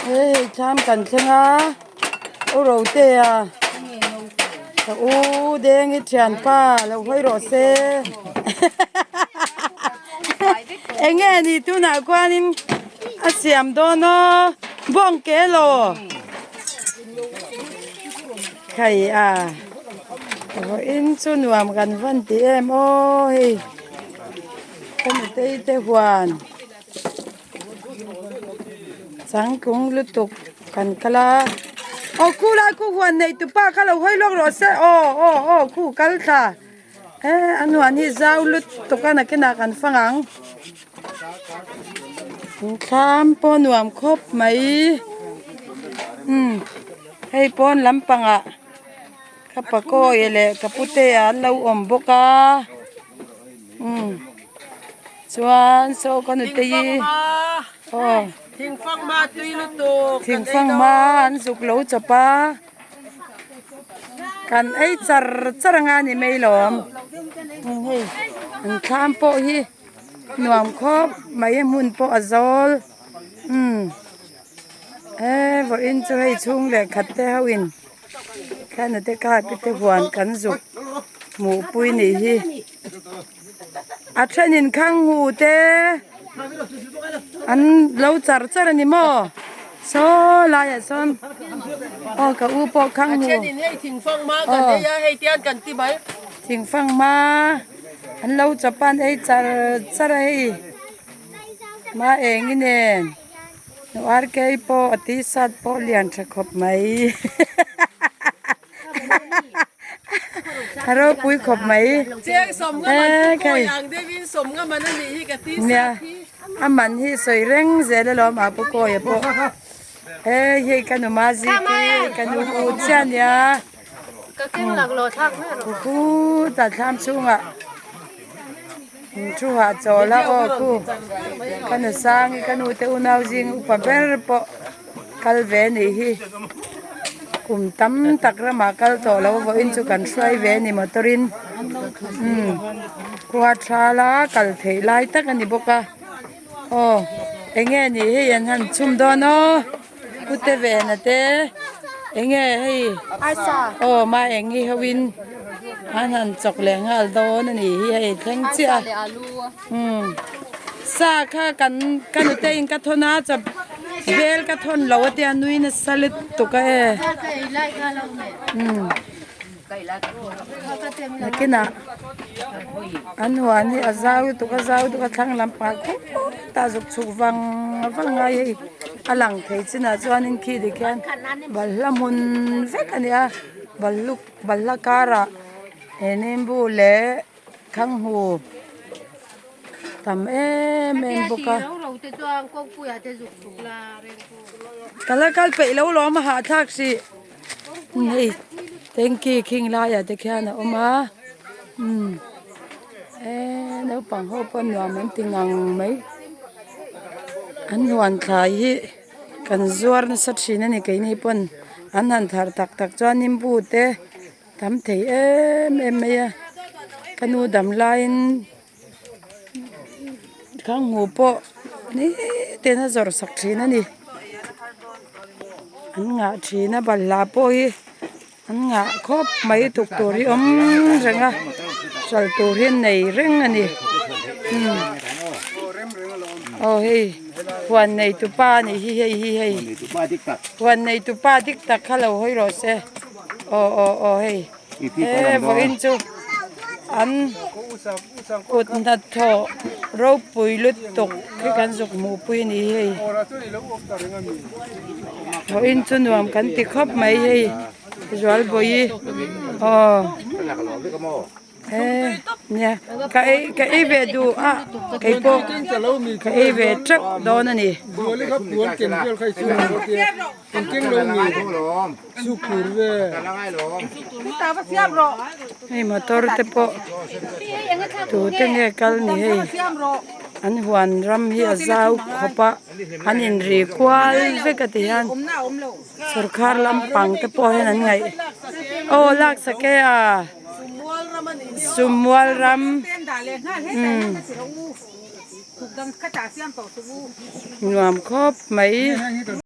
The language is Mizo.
He hei thlam kan thleng a u Rotea ka u Dengi thianpa lo hawi rawh se eng nge ni tunah khuanin a siam dawn aw bawng ke law khai a vawiin chu nuam kan van ti em aw hei ka nutei te huan. Changtlung lutuk kan kal a aw khu lai khu huan nei tu pa kha lo hawi lawk rawh se aw aw aw khu kal thla he an huan hi zau lutuk a nakinah kan fang ang thlam pawh nuam khawp mai umm hei pawn lampangah ka pakawi leh ka putea an lo awm bawk a umm. Chuan saw ka nute hi aw Thingfanghma tui lutuk thingfanghma an zuk lo chawp a kan ei char char anga ni mai lawm hei an thlam pawh hi nuam khawp mai a hmun pawh a zawl umm he vawiin chu hei chhung leh khat te ho in kha nute kha te huan kan zuk hmuh pui nih hi. A thenin khang hu te an lo char char a ni maw saw laiah sawn aw ka u pawh khang hu A thenin hei thingfang hma kan ei a hei tian kan ti mai thingfang hma an lo chawp a an ei char char a hei hma eng i nen ar kei pawh a t-shirt pawh lian tha khawp mai. A ropui khawp mai. Nia a man hi sawi reng zel alawm a pu kawi a pawh hei hei ka nu mazi te ka nu u chiah ania khu ta thlam chhungah thu hah chawl a aw khu ka nu sangi ka nu te unau zing upa ber pawh. Kal ve nih hi kum tam tak ramah kal tawh lo vawiin chu kan hruai ve a ni motor in umm khua thala kal theih lai tak a ni bawk a aw eng nge nih hei an han chhum dawn aw pute vena te eng nge hei aw ma eng hi ho in an han chawk leh nghal dawn a nih hi hei thleng chiah a umm sa kha kan ka nute in ka thawn a chawp. Bel ka thawn lo a tia nui nasa lutuk a e. Umm. Nakinah an huan hi a zau lutuk a zau lutuk a thlang lampang ah khawtah zuk chhuk vang vang a hei a lang thei chinah chuanin khi tikhian balhla hmun vek a ni a balhluk balhla karah he nimbu leh. Thanghu tam em em bawk a. Ka la kal peih lo lawm a hahthlak hrih hei tanky khing laiah te khian a awm a umm eee naupang ho pawh nuam an ti ngang mai an huan thlai hi kan zuar nasa thin a ni keini pawn an han thar tak tak chuan nimbu te. Tam thei em em mai a ka nu dam laiin khang hmu pawh nitin a zawrh sak thin a ni an ngah thin a balhla pawh hi an ngah khawp mai tuk tur hi awm reng a hralh tur hi an nei reng a ni umm aw hei huan nei tupa a nih hi hei hi hei huan nei tupa dik tak kha lo hawi rawh se. Aw aw aw hei he vawiin chu an kut hnathawh ropui lutuk hi kan zuk hmuh pui a ni hei vawiin chu nuam kan ti khawp mai hei Zualbawihi aw. He nia ka ei ka ei ve duh a keipawh ka ei ve teuh dawn a ni. Hei motor te pawh tute nge kal ni hei an huan ram hi a zau khawp a an inri kual vek a ti hian. Sorkar lampang te pawh hian an ngaih aw lak sak e a Summual ram umm nuam khawp mai.